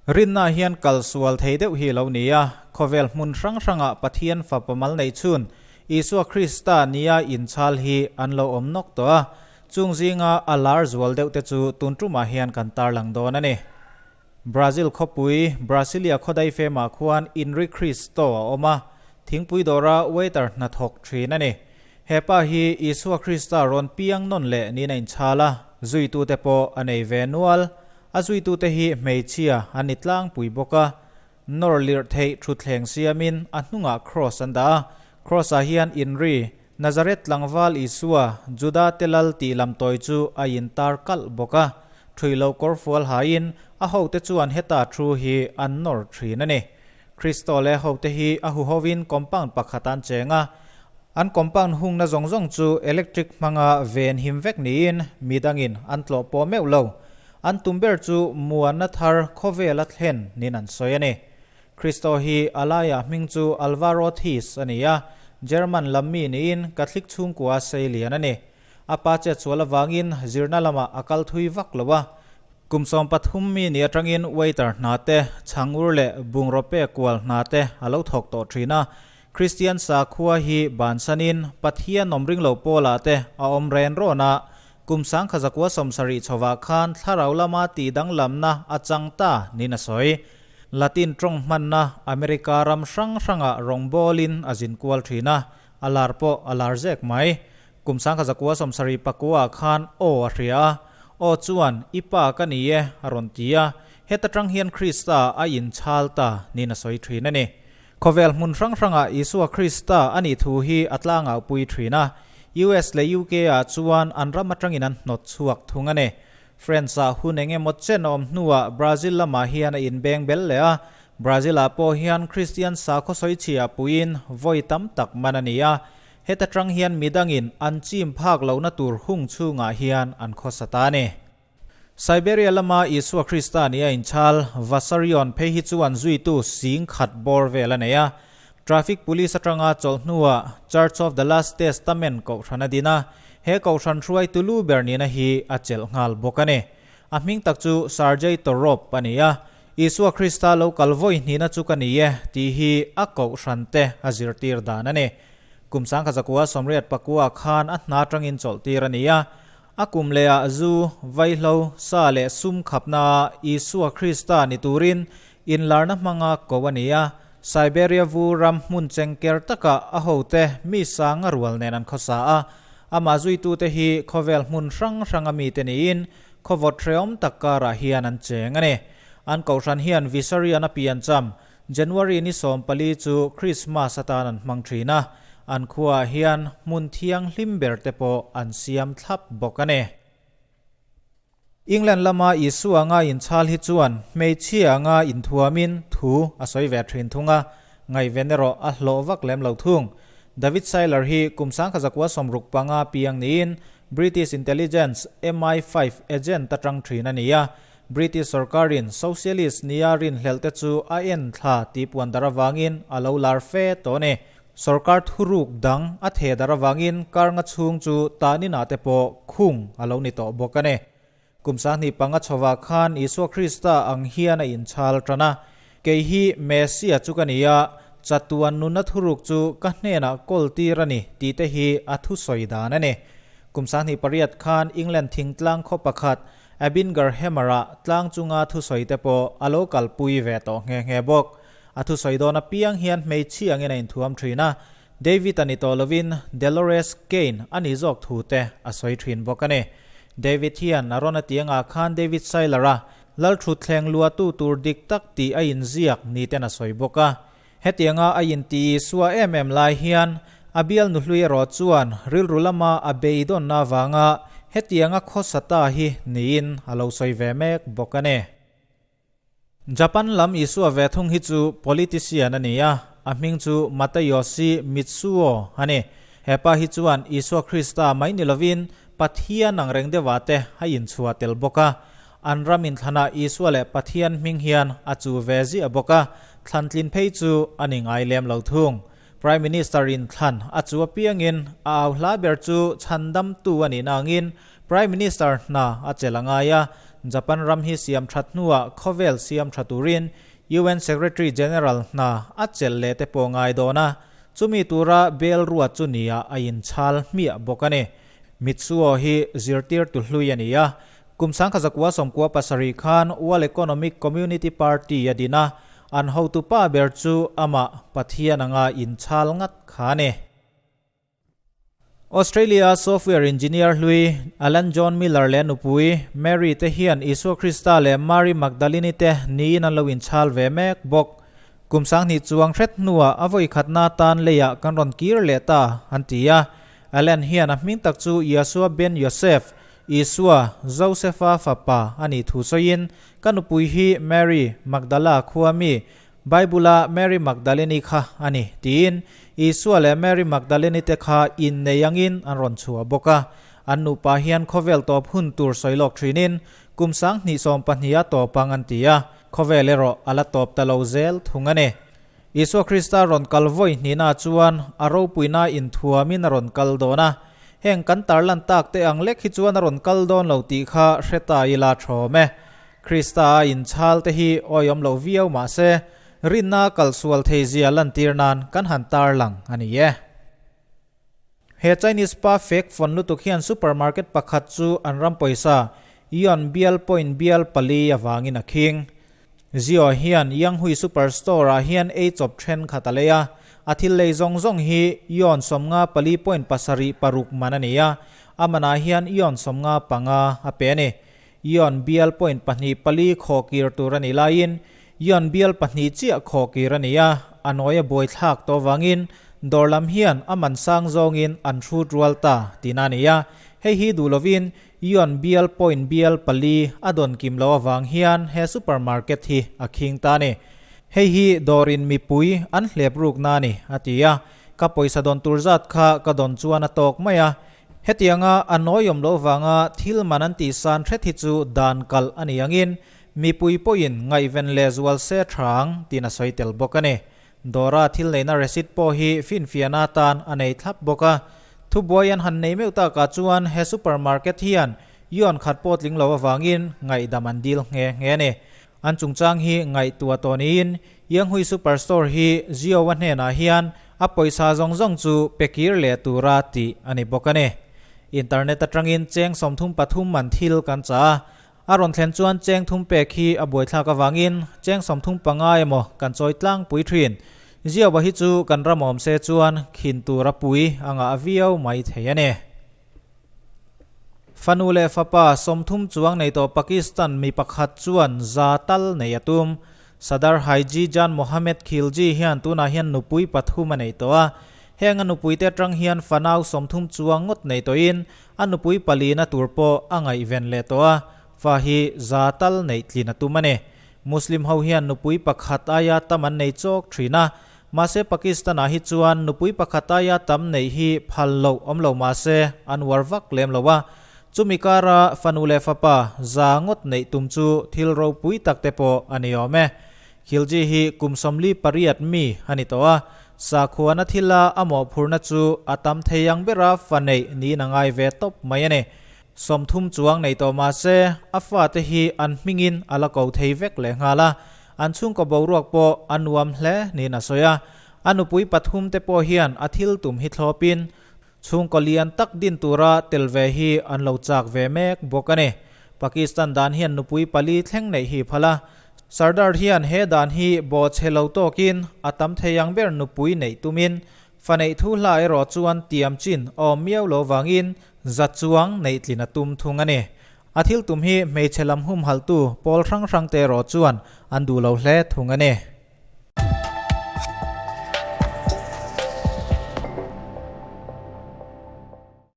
Rinna hian kal sual thei deuh hi lo ni a, khawvel hmun hrang hrangah Pathian fapa mal neih chhun Isua Krista nia inchhal hi an lo awm nawk tawh a, chung zinga a lar zual deuh te chu tun tumah hian kan tarlang dawn a ni. Brazil khawpui Brasilia khawdai femah khuan Inri Cristo a awm a, thingpui dawra waiter hnathawk thin a ni. He pa hi Isua Krista rawn piang nawn leh niin a inchhal a, zuitute pawh a nei ve nual. A zuitute hi hmeichhia an ni tlangpui bawk a, nawr lirh theih thutthleng siamin a hnungah kraws an dah a, kraws-ah hian Inri, Nazareth tlangval Isua, Juda te lal tih lam tawi chu a intar kalh bawk a, ṭhui lo kawrfual hain a hote chuan heta thu hi an nawr ṭhin a ni. Kristo leh hote hi a huhovin compound pakhat an cheng a, an compound hungna zawng zawng chu electric hmanga ven him vek niin mi dangin an tlawh pawh meuh lo. An tum ber chu muanna thar khawvela thlen niin an sawi a ni. Kristo hi a laiah hming chu Alvaro Thies a ni a, German lam mi niin Catholic chhungkua sei lian a ni. A pa chetsual avangin zirna lamah a kal thui vak lo a. Kum 13 mi ni atangin waiter hna te, chhangur leh bungraw pek kual hna te a lo thawk tawh thin a. Kristian sakhua hi bansanin Pathian awm ring lo pawlah te a awm ren rawn a. Kum 1970 chhovah khan thlarau lama tih danglamna a chang ta niin a sawi. Latin tawng hmanna America ram hrang hrangah rawngbawlin a zin kual thin a, a lar pawh a lar zek mai. Kum 1979 khan aw a hria a, aw chuan i pa ka ni e a rawn ti a, heta tang hian Krista a inchhal ta niin a sawi thin a ni. Khawvel hmun hrang hrangah Isua Krista a nih thu hi a tlangau pui thin a, US leh UK ah chuan an ram atangin an hnawt chhuak thung a ni. France ah hun eng emaw chen a awm hnuah Brazil lamah hian a inbeng bel leh a, Brazil ah pawh hian Kristian sakhaw sawichhiah puiin vawi tam tak man a ni a, Heta tang hian midangin an chim phak lohna tur hung chhungah hian an khawsa ta a ni. Siberia lama Isua Krista nih a inchhal, Vasarion phei hi chuan zuitu sing khat bawr vel a nei a. Traffic Police atanga chawlh hnuah Church of the Last Testament kohhran a din a, he kohhran hruaitu lu ber nihna hi a chelh nghal bawk a ni. A hming tak chu Sergei Torop a ni a, Isua Krista lo kal vawi hnihna chu ka ni e tih hi a kohhran te a zirtir dan a ni. Kum 1984 khan a hna atangin chawlh tir a ni a, a kum lehah zu, vaihlo, sa leh sum khapnaah Isua Krista ni turin inlarna hmanga ko a ni a, Siberia vu ram hmun chengker takah a hote mi sanga rual nen an khawsa a, amah zuitute hi khawvel hmun hrang hranga mite niin khawvawt hrehawm tak karah hian an cheng a ni. An kohhran hian Vissarion a piancham January ni 14 chu Christmas atan an hmang thin a, an khuaah hian hmun thianghlim ber te pawh an siam thlap bawk a ni. England lama Isua anga inchhal hi chuan hmeichhia anga inthuamin thu a sawi ve thin thung a, ngaihven erawh a hlawh vak lem lo thung. David Seiler hi kum 1965 piang niin British Intelligence MI5 agent atang thin a ni a, British sorkarin Socialist nia rinhlelh te chu a en thla tih puan dar avangin a lo lar fe tawh a ni. Sorkar thuruk dang a theh dar avangin kar nga chhung chu taninah te pawh khung a lo ni tawh bawk a ni. Kum 25 chhovah khan Isua Krista ang hian a inchhal tan a, Kei hi Messia chu ka ni a, chatuan nunna thuruk chu ka hnenah kawl tir a ni tih te hi a thusawi dan a ni. Kum 28 khan England thingtlang khaw pakhat Abinger Hammer-a tlang chunga thusawi te pawh a lo kalpui ve tawh nghe nghe bawk. A thusawi dawn apiang hian hmeichhia angin a inthuam thin a, David a ni tawh lovin Dolores Kane a ni zawk thu te a sawi thin bawk a ni. David hian a rawn a tih angah khan David Seiler-a lalthutthleng luahtu tur dik tak tih a inziak ni ten a sawi bawk a. Hetianga a inti Isua em em lai hian a bial nuhlui erawh chuan rilru lama a beidawnna avanga hetianga khawsa ta hi niin a lo sawi ve mek bawk a ni. Japan lam Isua ve thung hi chu politician a ni a, a hming chu Matayoshi Mitsuo a ni. Hepa hi chuan Isua Krista mai ni lovin Pathian ang reng deuhah te a inchhuah tel bawk a. An ram inthlanah Isua leh Pathian hming hian a chu ve ziah bawk a, thlantlin phei chu a ni ngai lem lo thung. Prime Minister in thlan a chu apiangin a au hla ber chu chhandamtu a nih nangin Prime Minister hna a chelh a ngai a. Japan ram hi siam that hnuah khawvel siam tha turin UN Secretary General hna a chelh leh te pawh ngai dawn a, chumi tura bel ruat chu nia a inchhal hmiah bawk a ni. Mitsuo hi zirtirtu hlui a ni a, kum 1997 khan World Economic Community Party a din a, an hotupa ber chu amah Pathian anga inchhal ngat kha a ni. Australia software engineer hlui Alan John Miller leh nupui Mary te hian Isua Krista leh Mary Magdalene te niin an lo inchhal ve mek bawk. Kum 2000 chuang hret hnuah a vawi khatna tan leiah kan rawn kir leh ta, an ti a. Alan hian a hming tak chu Yasua ben Yosef, Isua, Josefa fapa a nih thu sawiin, Ka nupui hi Mary Magdala khua mi, Bible-a Mary Magdalene kha a ni, tiin Isua leh Mary Magdalene te kha innei angin an rawn chhuah bawk a. An nupa hian khawvel tawp hun tur sawi lawk thinin kum 2020 a tawp ang an ti a, khawvel erawh a la tawp ta lo zel thung a ni. Isua Krista rawn kal vawi hnihna chuan a ropuina inthuamin a rawn kal dawn a, heng kan tarlan tak te ang lek hi chuan a rawn kal dawn lo tih kha hre ta ila thawm e. Krista a inchhal te hi awiawm lo viau mah se, rinna kal sual thei zia lantir nan kan han tarlang a ni e. He Chinese pa fek fawn lutuk hian supermarket pakhat chu an ram pawisa yuan bial point bial pali avangin a khing. Zio hian Yanghui Superstore ah hian ei chawp thenkhat a lei a, a thil lei zawng zawng hi yuan 54.76 man a ni a, a manah hian yuan 55 a pe a ni. Yuan bial point pahnih pali khawkir tur a nih laiin yuan bial pahnih chiah khawkir a ni a, a nawi a buai thlak tawh avangin dawr lam hian a man sang zawngin an hrut rual ta tihna a ni a, hei hi duh lovin yuan bial point bial pali a dawn kim loh avang hian he supermarket hi a khing ta a ni. Hei hi dawrin mipui an hlep rukna a ni, a ti a, ka pawisa dawn tur zat kha ka dawn chuan a tawk mai a, Hetianga a nawiawm loh vanga thil man an tih san hret hi chu dan kalh a ni angin mipui pawhin ngaihven leh zual se thang tiin a sawi tel bawk a ni. Dawra thil neihna receipt pawh hi finfiahna atan a nei thlap bawk a. Thubuai an han nei meuh takah chuan he supermarket hian yuan khat pawh tling lo avangin ngaihdam an dil nghe nghe a ni. An chungchang hi ngaihtuah tawh niin Yanghui Superstore hi Jio-a hnenah hian a pawisa zawng zawng chu pe kir leh tura tih a ni bawk a ni. Internet atangin cheng 33 man thil kan chah a, a rawn thlen chuan cheng thum pek hi a buaithlak avangin cheng 35 emaw kan chawi tlangpui thin. Jio-a hi chu kan ram awm se chuan khin tura pui a ngah viau mai thei a ni. Fanu leh fapa 30 chuang nei tawh Pakistan mi pakhat chuan za tal nei a tum. Sadar Haiji Jan Mohammed Khilji hian tunah hian nupui pathum a nei tawh a. Heng a nupuite atang hian fanau 30 chuang ngawt nei tawhin a nupui palina tur pawh a ngaihven leh tawh a, fa hi za tal neih tlin a tum a ni. Muslim ho hian nupui pakhat aia tam an nei chawk thin a, Mahse Pakistan-ah hi chuan nupui pakhat aia tam neih hi phal loh awm lo mahse an uar vak lem lo a, chumi kara fanu leh fapa za ngawt neih tum chu thil ropui tak te pawh a ni awm e. Khilji hi kum 48 mi a ni tawh a, sakhuana thila a mawhphurhna chu a tam thei ang bera fa neih niin a ngai ve tawp mai a ni. 30 chuang nei tawh mahse a fate hi an hmingin a la ko thei vek leh nghal a, an chhungkaw boruak pawh a nuam hle niin a sawi a. A nupui pathum te pawh hian a thil tum hi thlawpin chhungkaw lian tak din tura tel ve hi an lo chak ve mek bawk a ni. Pakistan dan hian nupui pali thleng neih hi phal a, Sardar hian he dan hi bawhchhe lo tawkin a tam thei ang ber nupui neih tumin fa neih thu hla erawh chuan tiam chin a awm miau lo vangin za chuang neih tlin a tum thung a ni. A thil tum hi hmeichhe lam humhalhtu pawl hrang hrang te erawh chuan an duh lo hle thung a ni.